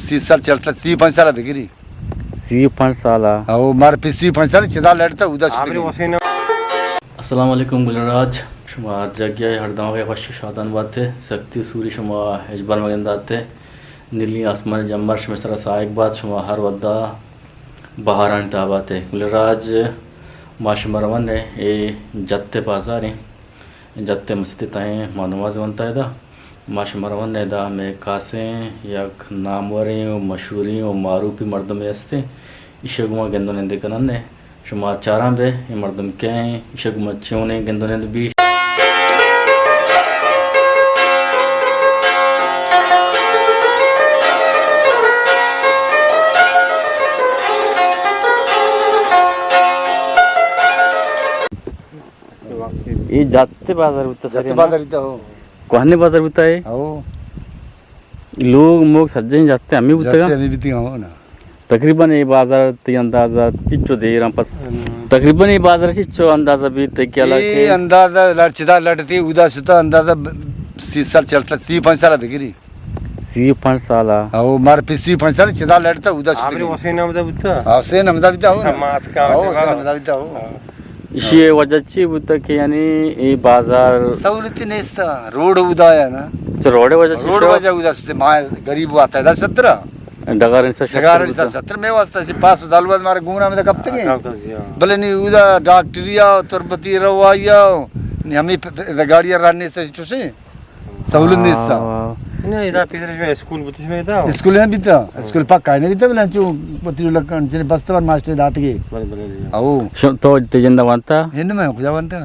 سی سال، چل سال، سی پنچ سال بگری۔ سی پنچ سال؟ او، مار پہ سی پنچ سال چدا لڑتا، اودا شتگی۔ السلام علیکم گل راج، شما ہر جگہ ہر دماغ خوش و شادان باتے، سختی سوری شما اجبر مگن داتے، نیلی آسمان جمر شما سرا سائق بات، شما ہر ودا بہارانی تاباتے۔ گل راج، ما شما روان اے جت بازاریں۔ جت ءِ مسیت ءِ تہا ایں، ما نماز ونتا ادا۔ ما شما روان ادا، مئے کاسیں یک ناموریں و مشہوریں و معروفیں مردمے ہستیں۔ ایشی گوما گند و نند کنن ایں۔ شما چاران بے، اے مردم کئے ایں؟ ایشی گوما چونیں گند و نند بی؟ اے جت بازار بوتا، جت سر، بازار بوتا، ہو۔ کوہنیں بازار بوتا اے؟ ہو۔ لوگ موگ سجیں جت ہمے بوتگا؟ جت ہمے بوتگا، ہو نا۔ تقریباً اے بازار تئی اندازہ چچو دیراں پت؟ تقریباً اے بازار چچو اندازہ بیت تئی خیال ءَ اے کہ؟ اندازہ لڑ چدا لڑتی اودا شتا اندازہ ب-، سی سال، چل سال، سی پنچ سال بگری۔ سی پنچ سال؟ او، مار پہ سی پنچ سال چدا لڑتا اودا شتا۔ حسین احمد بوتا؟ حسین احمد بوتا، ہو نا۔ ہو، حسین احمد بوتا، ہو۔ ایشی وجہ چی بوتا کہ یعنی اے بازار؟ سہولتی نیستا، روڈ اودا یا نا۔ اچھا، روڈ وجہ چی؟ روڈ وجہ اودا شتے، ما غریب واتا دا سترہ۔ ڈگاریں سر ڈگاریں سر سترہ۔ سترہ میں واسطہ سی پاس دالواز مارے گونا میں کپتگے۔ بلے نی اودا ڈاکٹریا، تربتی روایا، نی ہمیں پ-، پ-، گاڑی ران نیستا چوشے۔ سہولت نیستا۔ ہاں۔ نہ، ادا پیسرش میں اسکول بوتش میں ادا۔ اسکول ہم بیتا، اسکول پکا نہ بیتا، بلے چو پتی لکن چنے بستوار ماسٹر داتگے۔ بلے، بلے، بلے۔ او۔ شو-، تو تئی جند وانتا؟ ہند میں کجا وانتا؟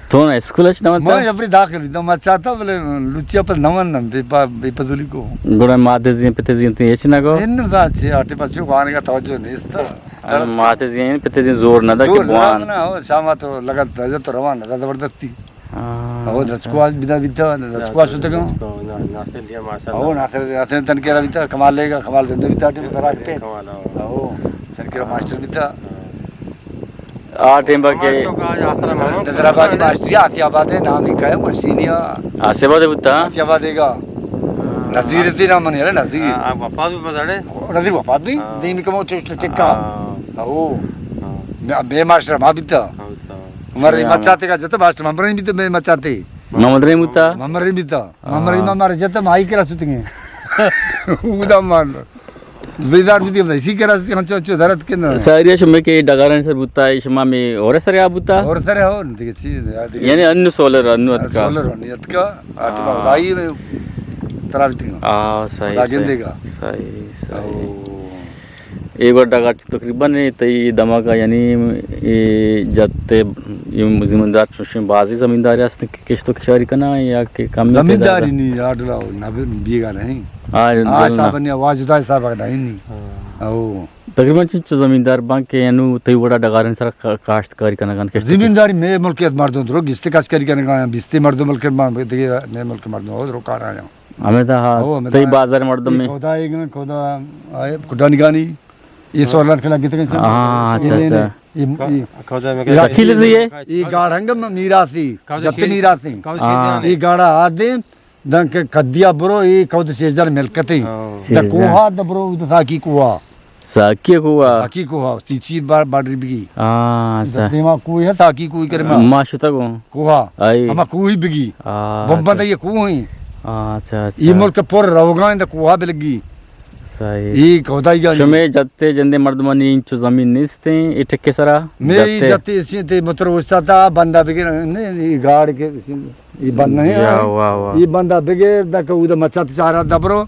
تو نہ اسکول اچ نہ وانتا؟ میں اپنی داخل بیتا، میں چاہتا بلے لچیا پر نہ وانتا، بے پا-، بے پزولی کو۔ گڑا ماتے زین پتے زین تے اچ نہ گو؟ ہند بات چے، آٹے پچو وانگا توجہ نیستا۔ ماتے زین پتے زین زور نہ دا کہ زور نہ دا بوان۔ نہ، ہو، شاما تو لگت درجہ تو روان نہ دا زبردستی۔ ہاں، او، اچھا۔ درچکو آج بیتا بیتا، درچکو آج شتگا۔ درچکو، نا-، ناصر لیا ماشاءاللہ۔ او، ناصر، ناصر تن کرا بیتا، کمال لے گا، کمال زندہ بیتا، ٹیم پر آٹھ پہ۔ کمال، او۔ او، سر کرا ماسٹر بیتا۔ آ ٹیم پر کے۔ نظر آباد ماسٹر، آسی آباد ہے، نام ہی کہے، ورسینیا۔ آسی آباد بوتا؟ آسی آباد گا۔ نظیر تی نام منی، ارے نظیر۔ ہاں، وفات بھی بزاڑے۔ نظیر وفات بھی، ہاں۔ دیم کمو چوش چکا۔ ہاں۔ او۔ ہاں۔ بے ماسٹر ما بیتا۔ ہاں، بیتا۔ عمر رحیم مچاتے کا جتا، ماسٹر عمر رحیم بیتا، بے مچاتے۔ محمد رحیم بوتا؟ محمد رحیم بوتا۔ ہاں۔ محمد رحیم ہمارے جتا، مائی کرا شتگے۔ اودا مان۔ بیدار بیتی، اسی کرا شتگے، ہنچو، ہنچو درد کے نا۔ ساری شمے کے ڈگارانی سر بوتا، شما میں اور سر یا بوتا؟ اور سر ہے، اور دیگه چیز، دیگه۔ یعنی انو سولر، انو اتکا؟ سولر، انو اتکا، آٹھ ہاں۔ بار دائی میں ترا بیتی۔ آ، صحیح، خدا صحیح۔ گندے گا۔ صحیح، صحیح۔ او۔ اے گڑا ڈگار چو تقریباً اے تئی دمگ ءَ، یعنی اے جت ءِ اے زمیندار چوشیں بازیں زمیندارے ہستیں کہ کشت ءُ کشاری کناں یا کہ کمے زمینداری تعداد ءَ؟ نی، آ ڈولا نہ بی-، بیگا نہیں۔ آ، آ ڈولا حساب نہ۔ نہیں، آواز جدا حساب نہیں۔ ہاں۔ او۔ تقریباً چنچو زمیندار باں کہ انو تئی وڑا ڈگارانی سرا کا-، کاشتکاری کنگا انت، کشت ءُ زمینداری مئے ملک ءِ مردم درو گیشتر کاشتکاری کنگا آیاں، بیستے مردم ملک ءِ ما-، دگہ مئے ملک ءِ مردم درو کار آیاں۔ ہمدا ہا، او، ہمدا تئی ہا۔ بازار مردم اے میں۔ کہدا ایگن، کہدا آئے، کڈانگانی، اے سولر کلا گتگن سب۔ ہاں، اچھا، اے اچھا۔ اے، اے، کہدا میں اے کہدا اکیلے سے یہ؟ اے گاڑ ہنگم میراثی، کہدا جت شیر-، میراثی۔ کہدا شیر ہاں۔ جان۔ اے گاڑا آدم، دنکہ کدیا برو، اے کہدا شیر جان ملکتے۔ ہاں۔ دا شیر جان۔ کوہا دا برو، دا ساکی کوہا۔ ساکی کوہ۔ ساکی کوہ، سی چی بار-، بارڈر بگی۔ ہاں، اچھا۔ دیما کوہ ہے، ساکی کوہ کرے ما۔ ما شتگوں۔ کوہ۔ آئی۔ ہما کوہ بگی۔ آ، بمبا اچھا۔ دا یہ کوہ ہیں۔ آ، اچھا، اچھا۔ یہ ملک پر روگان دا کوہ بلگی۔ صحیح۔ یہ کودائی گانی۔ شمے جتے جندے مردمانی انچو زمین نیستیں، یہ ٹکے سرا؟ میں یہ جتے۔ جتے اسی تے متر اوستا تا بندہ بگی، نہیں، یہ گاڑ کے اسی، یہ بند نہیں ہے۔ واہ، واہ۔ یہ بندہ بگی، دا کہ اودا مچت چارا دبرو۔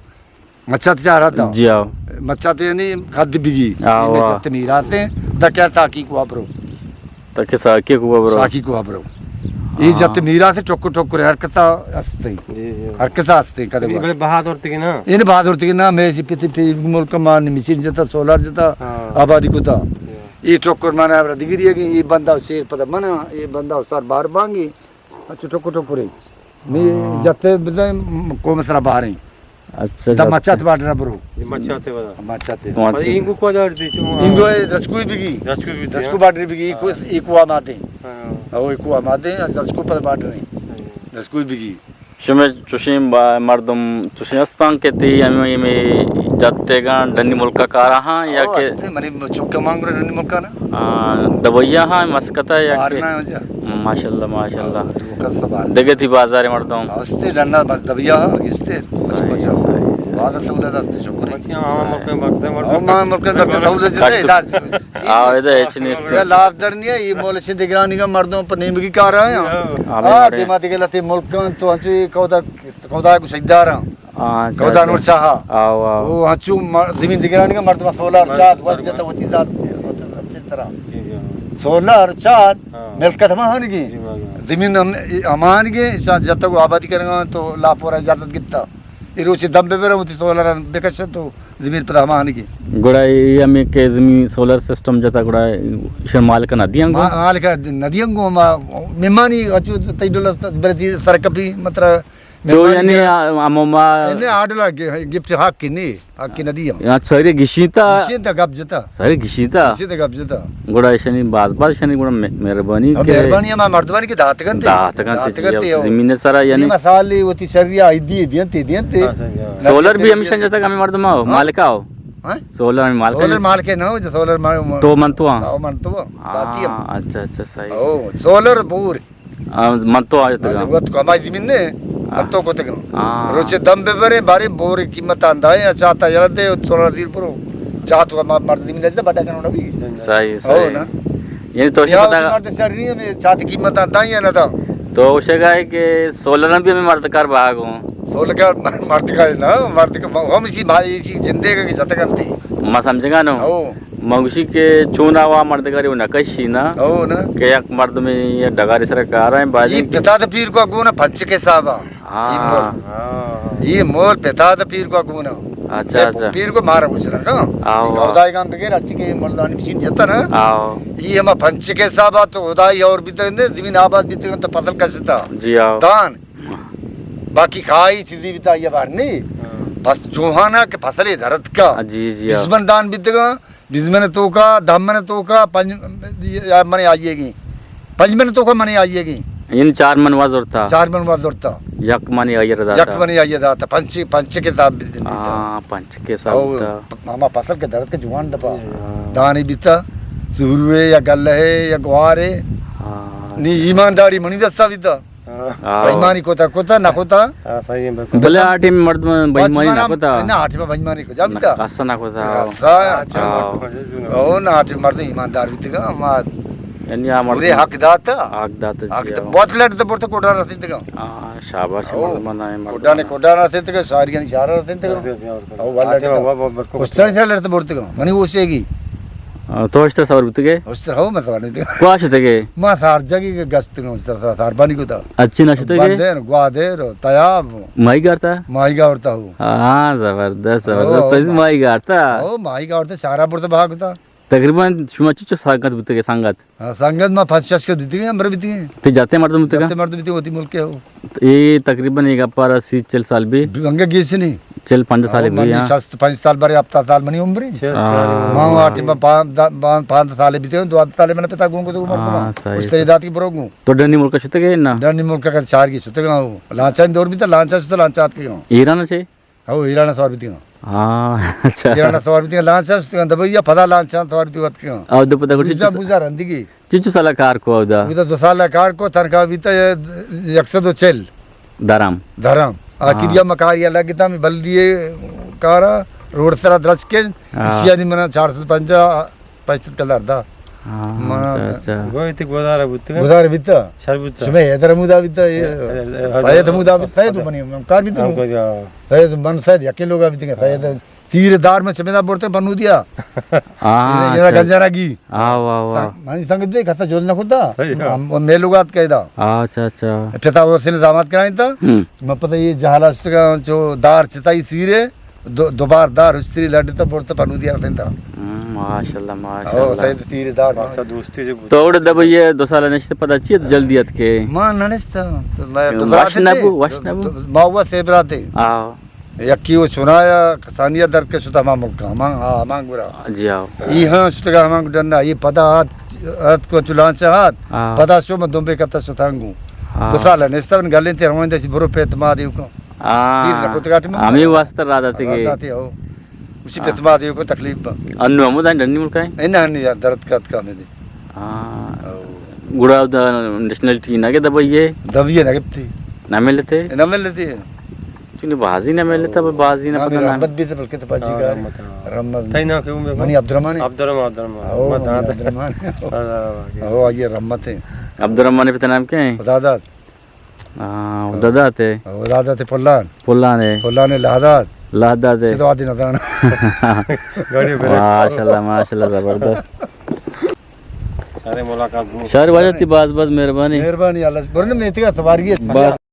مچت چارا دا۔ جی ہاں۔ مچت یعنی حد بگی۔ آ، یہ میں واہ۔ جت میراث ہیں۔ دا کیا ساکی کو ابرو؟ تا کہ ساکی کو ابرو؟ ساکی کو ابرو۔ یہ ہاں۔ جت میراث ہے، ٹکر ٹکر ہر کسا ہستے۔ جی، جی۔ ہر کسا ہستے، کدے بڑے بہادر تک نا۔ ان بہادر تک نا، میں سی پتی پی ملک مان مشین جتا، سولار جتا، ہاں۔ آبادی کو تا۔ جی۔ یہ ٹکر مانا ابرا دگری ہے کہ یہ بندہ شیر پتہ منا، یہ بندہ سر بار بانگی۔ اچھا، ٹکر ٹکر ہے۔ میں ہاں۔ جتے بزن قوم سرا باریں۔ اچھا، دا جتے۔ مچات بارڈر برو۔ مچاتے بدا۔ مچاتے۔ مچاتے۔ اینگو کو دار دی چو؟ اینگو اے درچکوئی بگی۔ درچکوئی بگی۔ درچکو بارڈر بگی، کو ہاں۔ ایکو آمادے۔ ہاں۔ او ایکو آمادے، درچکو پر بارڈر نہیں۔ ہاں۔ درچکوئی بگی۔ شمے چوشیں با-، مردم چوشیں استاں کہ تی ہمے، ہمے جتگاں ڈنی ملکا کارا ہاں یا او، کہ ہستے، منی چکا مانگرو ڈنی ملکا نا۔ آ، دبیا ہاں، مسکتا یا بار کہ نہ وجہ۔ ماشاءاللہ، ماشاءاللہ۔ او، تو کس بار۔ دگہ تی بازار مردم۔ ہستے ڈنا بس دبیا ہاں، گستے۔ صحیح، صحیح، صحیح۔ باز سہولت ہستے، شکر ہے۔ ہاں، ملک، ملک، او، ما ملک در سہولت جتے، ادا آ، ادا ہچ نیست۔ یا لاپ در نہیں ہے، یہ مولش دگرانی کا مردم پر نیمگی کار آیا۔ ہاں، ہاں، دیما دیگه لتے ملکان تو انچو یہ کودا، کودا کو شجدارا۔ ہاں، اچھا، کودا اچھا۔ نور شاہا۔ آو، آو۔ وہ ہنچو م-، زمین دگرانی کا مردم سولار چات وجہ تو وتی ذات طرح۔ جی، جی، ہاں۔ سولار چات ہاں۔ ملکت ہما ہنگی۔ جی، ہاں، ہاں۔ زمین ہم، ہما ہنگی، شاہ جب تک آبادی کرنگا تو لاپورا اجازت گتا۔ یہ روچے دم بہ برا ہوتی سولر بکشن تو زمین پدا ہما ہنگی۔ گڑا یہ ہمیں کہ زمین سولر سسٹم جتا گڑا شر مالک نہ دیاں گو؟ ما-، مالک نہ دیاں گو، ما مہمانی اچو تئی ڈول برتی سرکپی مطلب تو مہمانی یعنی کرا۔ آ-، ہمو ما انہیں آڈلا گ-، گپت حق کی نہیں، حق کی نہ دیاں۔ یا ساری گشیتا۔ گشیتا گپ جتا۔ ساری گشیتا۔ گشیتا گپ جتا۔ گڑا ایشانی باز باز ایشانی گڑا مہ-، مہربانی ہاں، کہ مہربانی ہما مردمانی کہ داتگنتے۔ داتگنتے، داتگنتے، جی، ہو۔ زمین سرا یعنی۔ یہ مسالے وتی شریا ایدی دیاں تے دیاں تے۔ ہاں، صحیح، ہاں۔ سولر بھی ہمیشہ جتا کہ ہمیں مردم آو، ہاں۔ مالک آو۔ ہاں؟ سولر مالک سولر ہے؟ مالک ہے نا، جو سولر مال-، تو من تو ہاں۔ آو من تو ہاں۔ داتی ہم۔ اچھا، اچھا، صحیح۔ او، سولر بور۔ آ، من تو آ جتگاں۔ وت کو ہماری زمین نے، ہاں۔ من تو کو تگاں۔ ہاں۔ روچے دم بہ برے، بارے بور قیمت آندائے، چاتا یلدے، سولر زیر پرو۔ چات ہما مرد زمین نے بڑا کنو نبی۔ صحیح، او صحیح۔ نا۔ یعنی تو شی یا پتا مرد سر نہیں ہے، چات قیمت آندائے یا نہ دا۔ تو شگائے کہ سولر بھی ہمیں مرد کار بھاگوں۔ سولکا مرد کا ہے نا، مرد کا ہم اسی بھائی اسی جندے کا کہ جتگنتی۔ ما سمجھگا نو۔ او۔ ما گوشی کہ چون آوا مرد کا ریو نکشی نا۔ او نا۔ کہ یک مردم یہ ڈگاری سر کارا ہیں باجی۔ یہ پتا تو پیر کو گونا پنچ کے صاحبا۔ ہاں۔ یہ مول۔ ہاں۔ یہ مول پتا تو پیر کو گونا۔ اچھا، یہ اچھا۔ پیر کو مارا گوشنا کا۔ آو، یہ آو۔ خدای گام بغیر اچھی کے مولانی مشین جتا نا۔ آو۔ یہ ہما پنچ کے صاحبا تو خدای اور بھی تو زمین آباد بھی تو فصل کشتا۔ جی آو۔ دان۔ باقی کھائی چیزی بیتا یہ بار نہیں۔ ہاں۔ پس جوہانا کہ فصل درت کا۔ جی، جی، ہاں۔ بیس من دان بیتگا، بیس من توکا، دہ من توکا، پنج، یا من آئیے گی۔ پنج من توکا من آئیے گی۔ یعنی چار من وا زرتا۔ چار من وا زرتا۔ یک من آئیے داتا۔ یک من آئیے داتا۔ پنچ، پنچ کے حساب بیتا۔ ہاں، پنچ کے حساب او، بیتا۔ ہما فصل کے درت کے جوان دپا۔ ہاں۔ دانی بیتا، سوروے یا گلہ ہے یا گوارے۔ ہاں۔ نی ایمانداری منی دستا بیتا۔ ہاں۔ بےایمانی کتا، کتا، نہ کتا۔ ہاں، صحیح ہے، بالکل۔ بلے آ ٹیم مردم بےایمانی نہ کتا۔ نہ، آ ٹیم بےایمانی کجا بیتا؟ کسا نہ کتا۔ کسا، ہاں۔ او، نہ، آ ٹیم مردم ایماندار بیتگا، ما یعنی آ مردم پورے حق داتا۔ حق داتا، حق جی، دا-، ہاں۔ بہت لٹ تے برتے کوڈا رسیتگا۔ ہاں، شاباش، او، مردم نہ، مردم کوڈا نے نہ۔ کوڈا رسیتگا، ساری گنی شارا رسیتگا۔ او، والا آ ٹیم لٹ وا-، وا-، بالکل۔ اس طرح سے لٹ تے برتگا۔ منی وہ سے گی۔ آ، تو اشتر سوار بیتگے؟ اشتر ہو، من سوار بیتگا۔ کوا شتگے؟ ما سار جگی کے گشتگا، اشتر سوار، ساربانی کتا۔ اچھی نہ شتگے؟ بندر، گوادر، تیاب۔ ماہی گارتا؟ ماہی گارتا ہو۔ ہاں، زبردست، زبردست۔ او، تو اس ماہی گارتا؟ او، ماہی گارتا، سارا برتا بہا کتا۔ تقریباً شما چچو سنگت بیتگے، سنگت؟ ہاں، سنگت ما پنچ شش کے دیتگے، ہمبر بیتگے۔ تے جاتے مردم بیتگا؟ جاتے مردم بیتگے، وتی ملک ہے ہو۔ اے تقریباً ایک اپارا سی چل سال بھی؟ انگا گیس نہیں۔ چل پنجاہ سال او، بھی، منی ہاں۔ شست پنج سال برے، ہفتاد سال منی عمر ہے۔ ہاں۔ ما آٹھ با-، پان-، دا-، با-، پانزدہ سال بیتے، دو سال من پتا گون کو تو مردم۔ ہاں، صحیح، اس طرح صحیح۔ دات کی برو گون۔ تو ڈنی ملک شتگے نا؟ ڈنی ملک کا چار کی شتگا ہو۔ لانچان دور بیتا، لانچان شتگا، لانچان کے ہو۔ ایران سے؟ او، ایران سوار بیتگا۔ ہاں، اچھا۔ ایران سوار بیتگا، لانچان شتگا، دبئی یا پدا لانچان سوار بیتگا۔ او، دو پدا کچھ ویزا، ویزا رندگی۔ چنچو سالا کار کو اودا؟ اودا دو سالا کار کو، تنخواہ بیتا یک سد و چل۔ درم۔ درم۔ آ، ہاں۔ کلیا مکاریا لگتا، میں بلدیے کارا، روڈ سرا درچ کے، ہاں۔ اسیانی منا چار سد پنجاہ، پنچ سد کلدار دا۔ ہاں، منا اچھا، اچھا۔ گوئی تی گزارا بوتا۔ گزارا بیتا۔ شر بوتا۔ شمے حیدر مودا بیتا، یہ اے، اے، اے، سید مودا بیتا، سید اے، منی کار بیتا۔ ہاں، کو جا۔ سید من سید یکی لوگا بیتا، سید۔ تیر دار من چمیدا برتے بنو دیا۔ ہاں، یہ اچھا۔ گنجانا گی۔ آ، واہ، واہ۔ سنگ-، منی سنگت دے کسا جوز نہ کتا۔ صحیح ہے۔ ہم، ہم میلوگات کہدا۔ اچھا، اچھا۔ پتا وہ سن داماد کرائیں تا۔ ہم۔ میں پتا یہ جہالا شتگا چو دار چتائی سیرے، دو، دوبار دار اشتری لڈ تا برتا بنو دیا رتن تا۔ ہم، ماشاءاللہ، ماشاءاللہ۔ او، سید تیر دار۔ واسطہ دوستی جو تو اوڑے دبئی ہے، دو سال نشتے پتا چیت جلدی ات کے۔ ما ننشتا۔ تو میں کیوں، تو برات وش نہ تھے۔ بو، وش نہ بو؟ تو، تو، ما ہوا سے براتے۔ آ۔ یکی و چنایا کسانیا درد کے شتا ہما ملکا، ہما، ہما گورا۔ جی آو۔ ای ہاں شتگا ہما ڈنڈا، ای پدا آت، آت کو چلانچا آت، آ۔ پدا شو من دمبے کپتا شتانگو۔ ہاں۔ دو سال نشتہ بن گلیں تے روان دے برو پہ اعتماد یو کو۔ ہاں۔ سیر نہ کتگاٹی من۔ ہمیں واسطہ را داتے گے۔ را داتے ہو۔ اسی پہ اعتماد یو کو تکلیف با۔ انو ہمو دان ڈنی ملک ہے؟ اے نہ، نہ، درد کت کا میں دے۔ ہاں۔ او۔ گڑا دا نیشنلٹی نہ کے دبئی ہے؟ دبئی ہے نہ گپتی۔ نہ ملتے؟ نہ ملتے۔ چونی بازی نہ ملتا، بازی نہ ہاں، پتہ میرا نہ۔ رحمت بھی تھے، بلکہ تو بازی ہاں، کا رحمت، ہاں۔ رحمت۔ تئی نام کیوں بے؟ منی عبدالرحمان ہے۔ عبدالرحمان، عبدالرحمان۔ او، رحمت منی آتا۔ عبدالرحمان ہے۔ او، آئیے رحمت ہے۔ عبدالرحمان پتہ نام کیا ہے؟ خداداد۔ ہاں، خداداد ہے۔ خداداد ہے پلان۔ پلان ہے۔ پلان ہے لہداد۔ لہداد ہے۔ چہ تو آدھی نہ دانا۔ گاڑی بریک۔ ماشاءاللہ، ماشاءاللہ، زبردست۔ سارے ملاقات ہوں۔ شہر واجہ تی باز باز مہربانی۔ مہربانی، اللہ۔ برن میتگا سواری ہے۔ بس۔